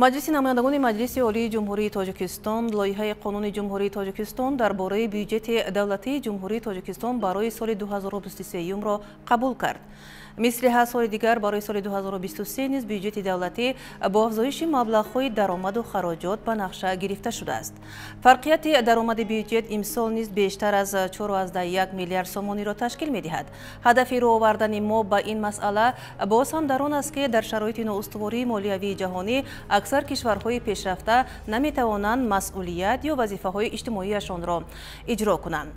Маҷлиси намояндагони Маҷлиси Олии Ҷумҳурии Тоҷикистон лоиҳаи қонуни Ҷумҳурии Тоҷикистон дар бораи бюҷети давлатии Ҷумҳурии Тоҷикистон барои соли 2023-ро қабул кард. Мисли ҳар соли дигар барои соли 2023 низ бюҷети давлатӣ бо афзоиши маблағҳои даромаду хароҷот ба нақша гирифта шудааст. Фарқияти даромади бюҷет имсол низ бештар аз 4,1 миллиард сомониро ташкил медиҳад. Ҳадафи рӯ овардани мо ба ин масъала боз ҳам дар он аст, ки дар шароити ноустувории молиявии ҷаҳонӣ аксар кишварҳои пешрафта наметавонанд масъулият ё вазифаҳои иҷтимоияшонро иҷро кунанд.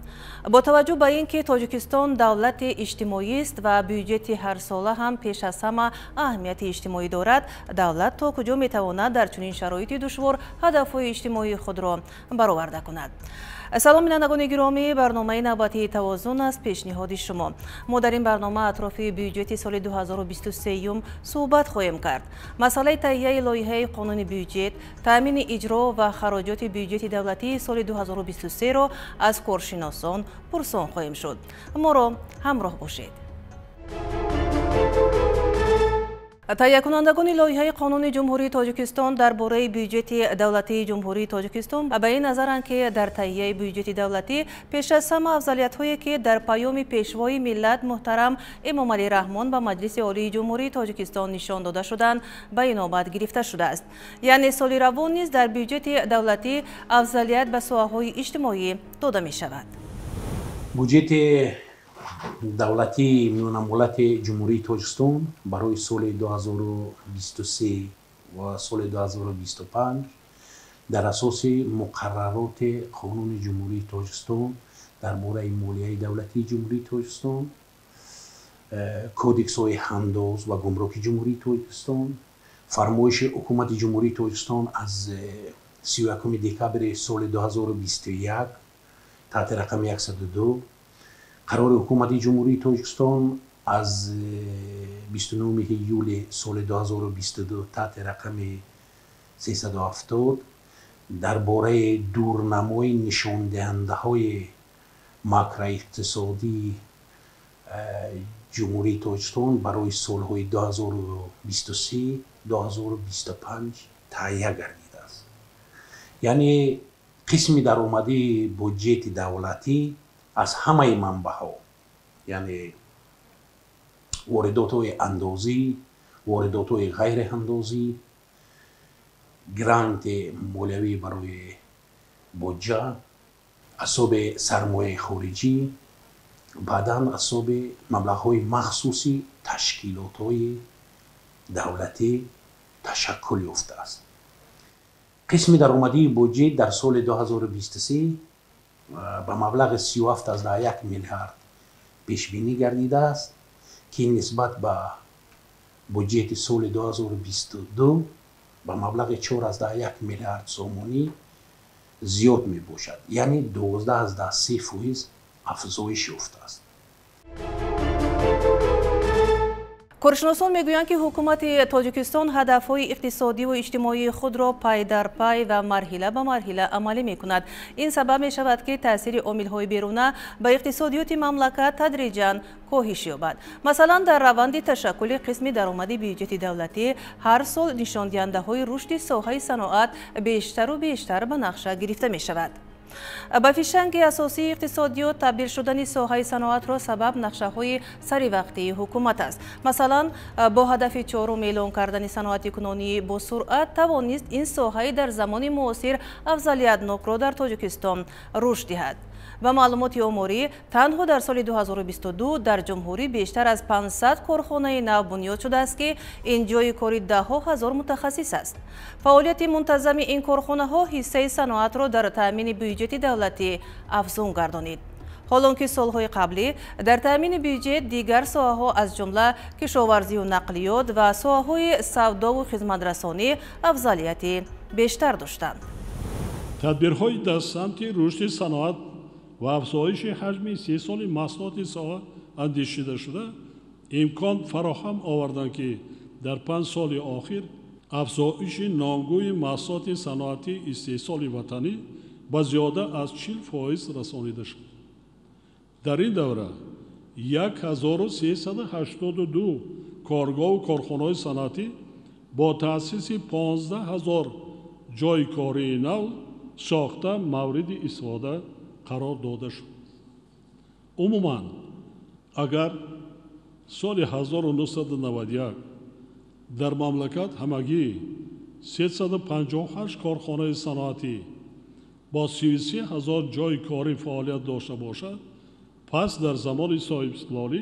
Бо таваҷҷӯҳ ба ин ки Тоҷикистон давлати иҷтимоист ва бюҷети ҳарсола ҳам пеш аз ҳама аҳамияти иҷтимоӣ дорад, давлат то куҷо метавонад дар чунин шароити душвор ҳадафҳои иҷтимоии худро бароварда кунад? Салом, бинандагони гиромӣ, барномаи навбатии «Тавозун» аст пешниҳоди шумо. Мо дар ин барнома атрофи бюҷети соли 2023 суҳбат хоҳем кард. Масъалаи таҳияи лоиҳаи қонуни бюҷет, таъмини иҷро ва хароҷоти бюҷети давлатии соли 2023-ро аз коршиносон пурсон хоҳем шуд. Моро ҳамроҳ бошед. Таҳиякунандагони лоиҳаи қонуни Ҷумҳурии Тоҷикистон дар бораи бюҷети давлатии Ҷумҳурии Тоҷикистон ба ин назаранд, ки дар таҳияи бюҷети давлатӣ пеш аз ҳама афзалиятҳое, ки дар паёми Пешвои миллат муҳтарам Эмомалӣ Раҳмон ба Маҷлиси Олии Ҷумҳурии Тоҷикистон нишон дода шуданд, ба инобат гирифта шудааст. Яъне соли равон низ дар бюҷети давлатӣ афзалият ба соҳаҳои иҷтимоӣ дода мешавад. Буҷети давлатии миёнамолати Ҷумҳурии Тоҷикистон барои соли 2023 ва соли 2025 дар асоси муқаррароти Қонуни Ҷумҳурии Тоҷикистон дар бораи молияи давлатии Ҷумҳурии Тоҷикистон, кодексҳои ҳандоз ва гумруки Ҷумҳурии Тоҷикистон, фармоиши Ҳукумати Ҷумҳурии Тоҷикистон аз 31 декабри соли 2021 таҳти рақами 102, қарори Ҳукумати Ҷумҳурии Тоҷикистон аз 29 июли соли 2022 таҳти рақами 370 дар бораи дурнамои нишондиҳандаҳои макроиқтисодии Ҷумҳурии Тоҷикистон барои солҳои 2023-2025 таҳия гардидааст. Яъне қисми даромадии буҷети давлатӣ аз ҳамаи манбаъҳо, яъне воридотҳои андозӣ, воридотҳои ғайриандозӣ, гранти молиявӣ барои буҷа, асоби сармояи хориҷӣ, баъдан асоби маблағҳои махсуси ташкилотҳои давлатӣ ташаккул ёфтааст. Қисми даромадии буҷет дар соли 2023 ба маблағи 37,1 миллиард пешбинӣ гардидааст, ки нисбат ба буҷети соли 2022 ба маблағи 4,1 миллиард сомонӣ зиёд мебошад, яъне 12,3% афзоиш ёфтааст. Коршиносон мегӯянд, ки ҳукумати Тоҷикистон ҳадафҳои иқтисодиву иҷтимоии худро пай дар пай ва марҳила ба марҳила амалӣ мекунад. Ин сабаб мешавад, ки таъсири омилҳои беруна ба иқтисодиёти мамлакат тадриҷан коҳиш ёбад. Масалан, дар раванди ташаккули қисми даромади бюҷети давлатӣ ҳар сол нишондиҳандаҳои рушди соҳаи саноат бештару бештар ба нақша гирифта мешавад. Ба фишанги асосии иқтисодиёт табдил шудани соҳаи саноатро сабаб нақшаҳои саривақтии ҳукумат аст. Масалан, бо ҳадафи чорум эълон кардани саноати кунонӣ бо суръат тавонист ин соҳаи дар замони муосир афзалиятнокро дар Тоҷикистон рушд диҳад. Ба маълумоти оморӣ, танҳо дар соли 2022 дар ҷумҳурӣ бештар аз 500 корхонаи нав бунёд шудааст, ки ин ҷойи кори даҳҳо ҳазор мутахассис аст. Фаъолияти мунтазами ин корхонаҳо ҳиссаи саноатро дар таъмини бюҷети давлатӣ афзун гардонид. Ҳолон ки солҳои қаблӣ дар таъмини бюҷет дигар соҳаҳо, аз ҷумла кишоварзию нақлиёт ва соҳаҳои савдову хизматрасонӣ, афзалияти бештар доштанд. Тадбирҳои дар самти рушди саноат ва афзоиши ҳаҷми истеҳсоли маҳсулоти соҳа андешида шуда имкон фароҳам оварданд, ки дар 5 соли охир афзоиши номгӯи маҳсулоти саноатии истеҳсоли ватанӣ ба зиёда аз 40% расонида шуд. Дар ин давра 1382 коргоҳу корхонаҳои саноатӣ Бо таъсиси 15 ҳазор ҷойи кории нав сохта мавриди истифода қарор дода шуд. Умуман, агар соли 1991 дар мамлакат ҳамагӣ 358 корхонаи саноатӣ бо 33 ҳазор ҷойи корӣ фаъолият дошта бошад, пас дар замони соҳибистиқлолӣ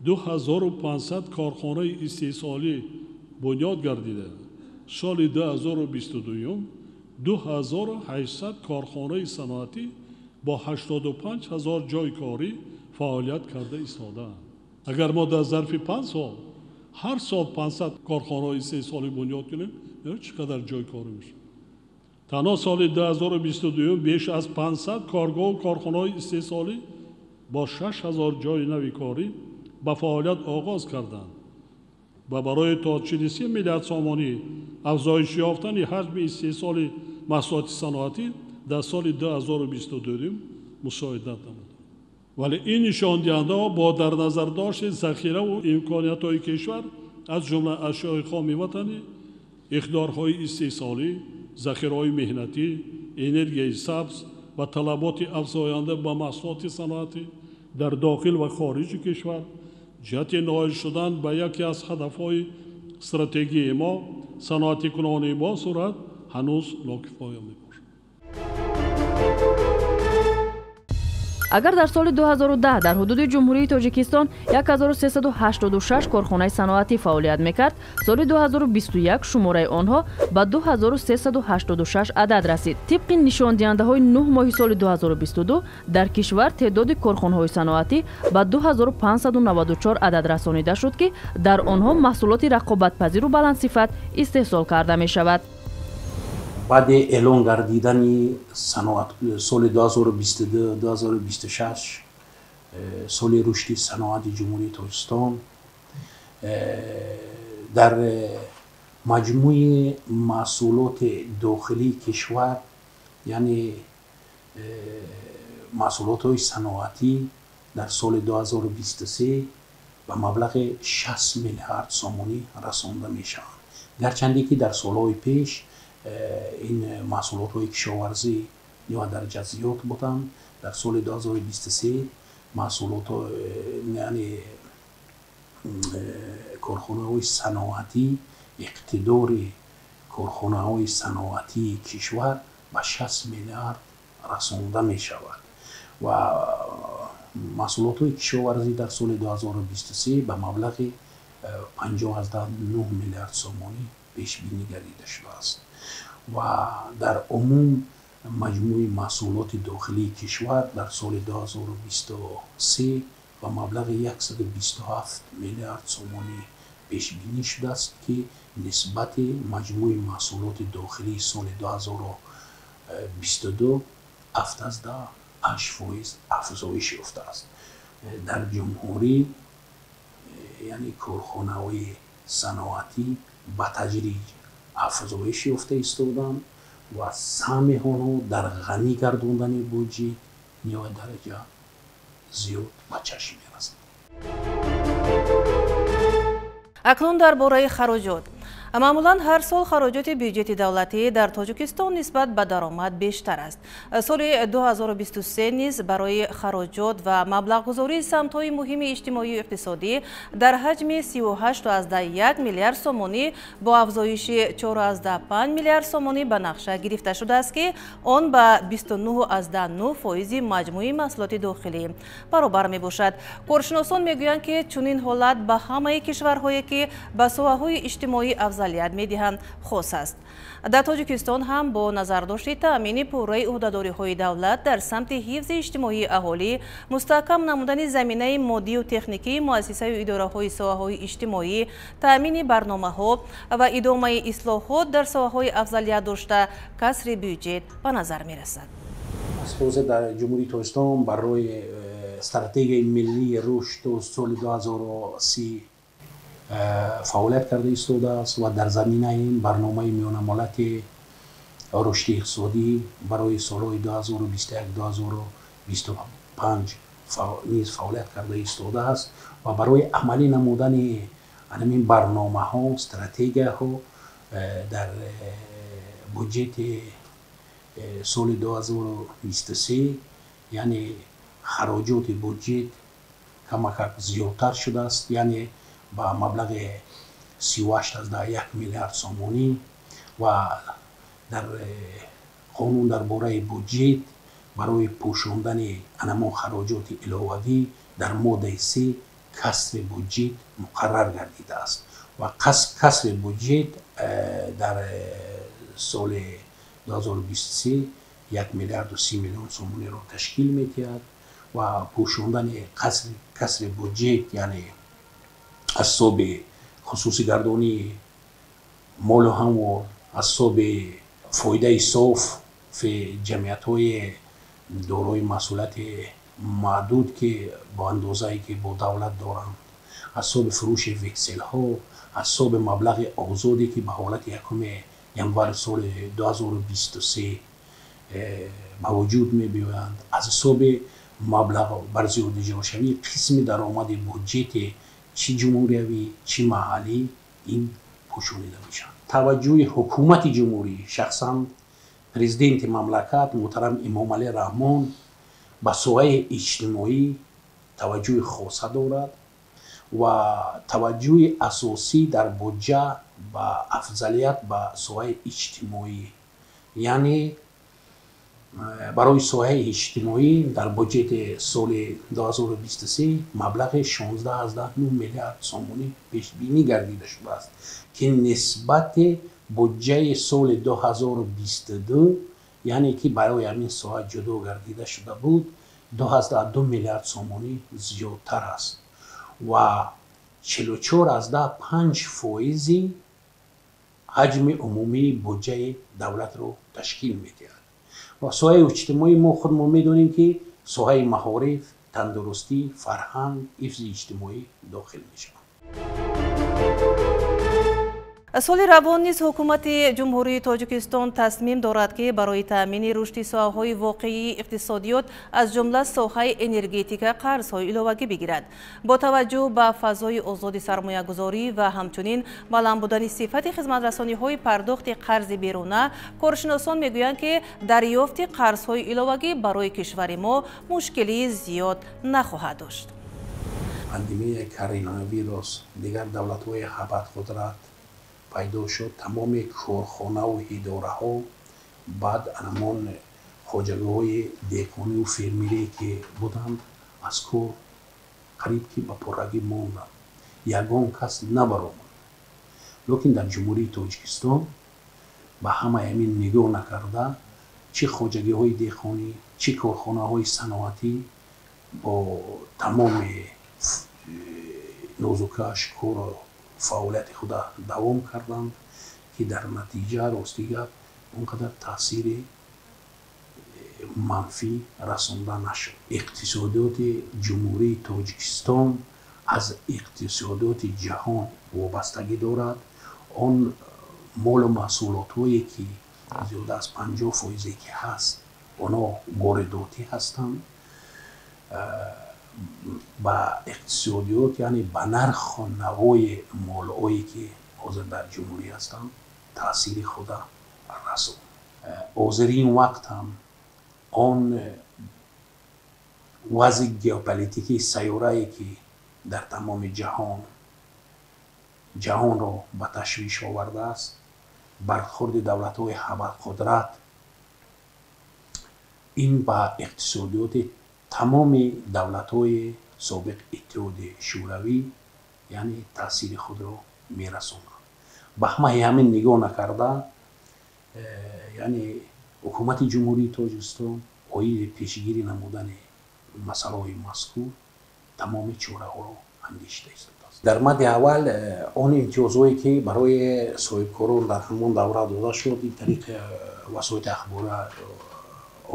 2500 корхонаи истеҳсолӣ бунёд гардида, соли 2022 2800 корхонаи саноатӣ бо 85 ҳазор ҷойи корӣ фаъолият карда истодаанд. Агар мо дар зарфи 5 сол ҳар сол 500 корхонаҳои истеҳсолӣ бунёд кунем, чӣ қадар ҷойи корӣ мешавад? Танҳо соли 2022 беш аз 500 коргоҳу корхонаҳои истеҳсолӣ бо 6000 ҷойи нави корӣ ба фаъолият оғоз карданд ва барои то 43 миллиард сомонӣ афзоиш ёфтани ҳаҷми истеҳсоли маҳсулоти саноатӣ дар соли 2022 мусоидат намуданд. Вале ин нишондиҳандаҳо бо дар назардошти захираву имкониятҳои кишвар, аз ҷумла ашёи хоми ватанӣ, иқдорҳои истеҳсолӣ, захираҳои меҳнатӣ, энергияи сабз ва талаботи афзоянда ба маҳсулоти саноатӣ дар дохил ва хориҷи кишвар, ҷиҳати ноил шудан ба яке аз ҳадафҳои стратегии мо, саноатикунонии бо суръат ҳанӯз нокифоя мебошад. Агар дар соли 2010 дар ҳудуди Ҷумҳурии Тоҷикистон 1386 корхонаи саноатӣ фаъолият мекард, соли 2021 шумораи онҳо ба 2386 адад расид. Тибқи нишондиҳандаҳои 9 моҳи соли 2022 дар кишвар теъдоди корхонаҳои саноатӣ ба 2594 адад расонида шуд, ки дар онҳо маҳсулоти рақобатпазиру баландсифат истеҳсол карда мешавад. Баъди эълон гардидани саноат соли 2022-2026 соли рушди саноати Ҷумҳурии Тоҷикистон дар маҷмӯи маҳсулоти дохилии кишвар, яъне маҳсулотҳои саноатӣ дар соли 2023 ба маблағи 60 миллиард сомонӣ расонда мешаванд. Гарчанде ки дар солҳои пеш ин маҳсулотҳои кишоварзӣ ниҳоят дараҷа зиёд буданд, дар соли 2023 маҳсулотҳо, яъне корхонаҳои саноатӣ, иқтидори корхонаҳои саноатии кишвар ба 60 миллиард расонда мешавад ва маҳсулотҳои кишоварзӣ дар соли 2023 ба маблағи 50,9 миллиард сомонӣ пешбинӣ гардида шудааст ва дар умум маҷмӯи маҳсулоти дохилии кишвар дар соли 2023 ба маблағи 127 миллиард сомонӣ пешбинӣ шудааст, ки нисбати маҷмӯи маҳсулоти дохилии соли 2022 7,8% афзоиш ёфтааст. Дар ҷумҳурӣ, яъне корхонаҳои саноатӣ ба таҷриҷ афзоиш ёфта истоданд ва саҳми онҳо дар ғанӣ гардондани буҷет ниҳоят дараҷа зиёд ба чашм мерасад. Акнун дар бораи хароҷот. Маъмулан ҳар сол хароҷоти бюҷети давлатӣ дар Тоҷикистон нисбат ба даромад бештар аст. Соли 2023 низ барои хароҷот ва маблағгузории самтҳои муҳими иҷтимоию иқтисодӣ дар ҳаҷми 38,1 миллиард сомонӣ бо афзоиши 4,5 миллиард сомонӣ ба нақша гирифта шудааст, ки он ба 29,9% маҷмӯи маҳсулоти дохилӣ баробар мебошад. Коршиносон мегӯянд, ки чунин ҳолат ба ҳамаи кишварҳое, ки ба соҳаҳои иҷтимоӣ афзалият медиҳанд, хос аст. Дар Тоҷикистон ҳам бо назардошти таъмини пурраи ӯҳдадориҳои давлат дар самти ҳифзи иҷтимоии аҳолӣ, мустаҳкам намудани заминаи моддию техникии муассисаю идораҳои соҳаҳои иҷтимоӣ, таъмини барномаҳо ва идомаи ислоҳот дар соҳаҳои афзалият дошта касри бюҷет ба назар мерасад. Ҳозир дар Ҷумҳурии Тоҷикистон барои стратегияи миллии рушд то соли 2030 фаъолият карда истодааст ва дар заминаи ин барномаи миёнамолати рушди иқтисодӣ барои солҳои 2021-2025 низ фаъолият карда истодааст ва барои амалӣ намудани Ҳамин барномаҳо, стратегияҳо дар буҷети соли 2023, яъне хароҷоти буҷет камакак зиёдтар шудааст, яъне ба маблағи 38,1 миллиард сомонӣ ва дар қонун дар бораи буҷет барои пӯшондани анамон хароҷоти иловагӣ дар моддаи 3 касри буҷет муқаррар гардидааст ва касри буҷет дар соли 2023 1 миллиарду 30 миллион сомониро ташкил медиҳад ва пӯшондани касри буҷет, яъне аз ҳисоби хусусигардонии молу ҳамвор, аз ҳисоби фоидаи софи ҷамъиятҳои дорои масъулияти маҳдуд, ки бо андозае ки бо давлат доранд, аз ҳисоби фурӯши векселҳо, аз ҳисоби маблағи озоде ки ба ҳолати 1 январи соли 2023 ба вуҷуд мебиёянд, аз ҳисоби маблағ бар зиёдиҷрошавии қисми даромади буҷети чӣ ҷумҳуриявӣ, чӣ маҳаллӣ ин пӯшонида мешавад. Таваҷҷӯҳи ҳукумати ҷумҳурӣ, шахсан президенти мамлакат муҳтарам Эмомалӣ Раҳмон ба соҳаи иҷтимоӣ таваҷҷӯҳи хоса дорад ва таваҷҷӯҳи асосӣ дар буҷа ба афзалият ба соҳаи иҷтимоӣ, яъне барои соҳаи иҷтимоӣ дар буҷети соли 2023 маблағи 16,9 миллиард сомонӣ пешбинӣ гардида шудааст, ки нисбати буҷаи соли 2022, яъне ки барои ҳамин соҳа ҷудо гардида шуда буд, 2,2 миллиард сомонӣ зиёдтар аст ва 44,5% ҳаҷми умумии буҷаи давлатро ташкил медиҳад. Ва соҳаи иҷтимоӣ мо худмо медонем, ки соҳаи маориф, тандурустӣ, фарҳанг, ҳифзи иҷтимоӣ дохил мешаванд. Соли равон низ ҳукумати Ҷумҳурии Тоҷикистон тасмим дорад, ки барои таъмини рушди соҳаҳои воқеии иқтисодиёт, аз ҷумла соҳаи энергетика, қарзҳои иловагӣ бигирад. Бо таваҷҷӯҳ ба фазои озоди сармоягузорӣ ва ҳамчунин баланд будани сифати хизматрасониҳои пардохти қарзи беруна, коршиносон мегӯянд, ки дарёфти қарзҳои иловагӣ барои кишвари мо мушкилии зиёд нахоҳад дошт. Пандемияи коронавирус дигар давлатҳои абарқудрат пайдо шуд, тамоми корхонаву идораҳо, баъд анамон хоҷагиҳои деҳқониву фермерие ки буданд, аз кор қариб ки ба пуррагӣ монданд, ягон кас набаромад. Лекин дар Ҷумҳурии Тоҷикистон ба ҳамаи ҳамин нигоҳ накарда, чӣ хоҷагиҳои деҳқонӣ, чӣ корхонаҳои саноатӣ бо тамоми нозукаш кору фаъолияти худа давом карданд, ки дар натиҷа, рости гап, он қадар таъсири манфӣ расонда нашуд. Иқтисодиёти Ҷумҳурии Тоҷикистон аз иқтисодиёти ҷаҳон вобастагӣ дорад. Он молу маҳсулотҳое ки зиёда аз 50% ки ҳаст, онҳо воридотӣ ҳастанд. Ба иқтисодиёт, яъне ба нарху навои молҳое ки ҳозир дар ҷумҳурӣ ҳастанд, таъсири худа расонд. Ҳозирин вақт ҳам он вазъи геополитикии сайёрае ки дар тамоми ҷаҳонро ба ташвиш овардааст, бархӯрди давлатҳои абарқудрат, ин ба иқтисодиёти тамоми давлатҳои собиқ Иттиҳоди Шӯравӣ, яъне таъсири худро мерасонад. Ба ҳамаи ҳамин нигоҳ накарда, яъне ҳукумати Ҷумҳурии Тоҷикистон оиди пешгирӣ намудани масъалаҳои мазкур тамоми чораҳоро андешида истодааст. Дар мадди аввал он имтиёзҳое ки барои соҳибкорон дар ҳамон давра дода шуд, ин тариқи васоити ахбори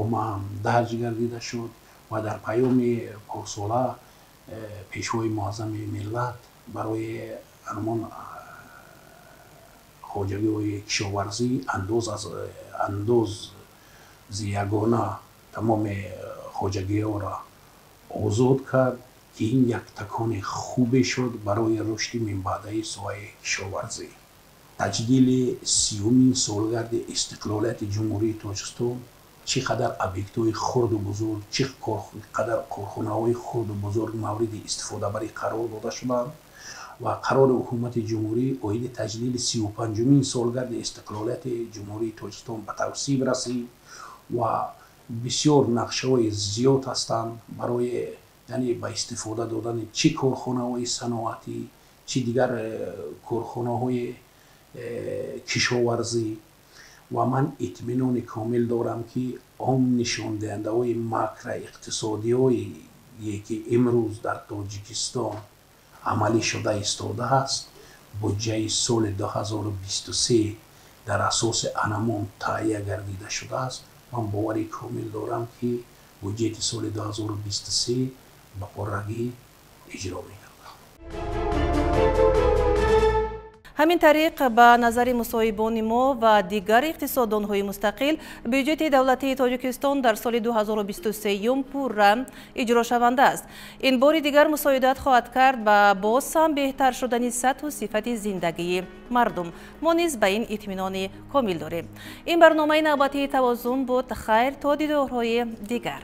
омма ҳам дарҷ гардида шуд ва дар паёми порсола пешвои муаззами миллат барои ҳамон хоҷагиҳои кишоварзӣ андоз аз андози ягона тамоми хоҷагиҳоро озод кард. Ки ин як такони хубе шуд барои рушди минбаъдаи соҳаи кишоварзӣ. Таҷлили 30-умин солгарди истиқлолияти Ҷумҳурии Тоҷикистон чӣ қадар объектҳои хурду бузург, чӣ қадар корхонаҳои хурду бузург мавриди истифодабарӣ қарор дода шуданд ва қарори Ҳукумати Ҷумҳурӣ оиди таҷлили 35-умин солгарди истиқлолияти Ҷумҳурии Тоҷикистон ба тавсиб расид ва бисёр нақшаҳои зиёд ҳастанд барои, яъне, ба истифода додани чӣ корхонаҳои саноатӣ, чӣ дигар корхонаҳои кишоварзӣ. Ва ман итминони комил дорам, ки он нишондиҳандаҳои макроиқтисодиҳое, ки имрӯз дар Тоҷикистон амалӣ шуда истодааст, буҷаи соли 2023 дар асоси анамон таҳия гардида шудааст. Ман бовари комил дорам, ки буҷети соли 2023 ба пуррагӣ иҷро мегардад. Ҳамин тариқ, ба назари мусоҳибони мо ва дигар иқтисоддонҳои мустақил, бюҷети давлатии Тоҷикистон дар соли 2023 пурра иҷрошаванда аст. Ин бори дигар мусоидат хоҳад кард ба боз ҳам беҳтар шудани сатҳу сифати зиндагии мардум. Мо низ ба ин итминони комил дорем. Ин барномаи навбатии «Тавозун» буд. Хайр, то дидорҳои дигар.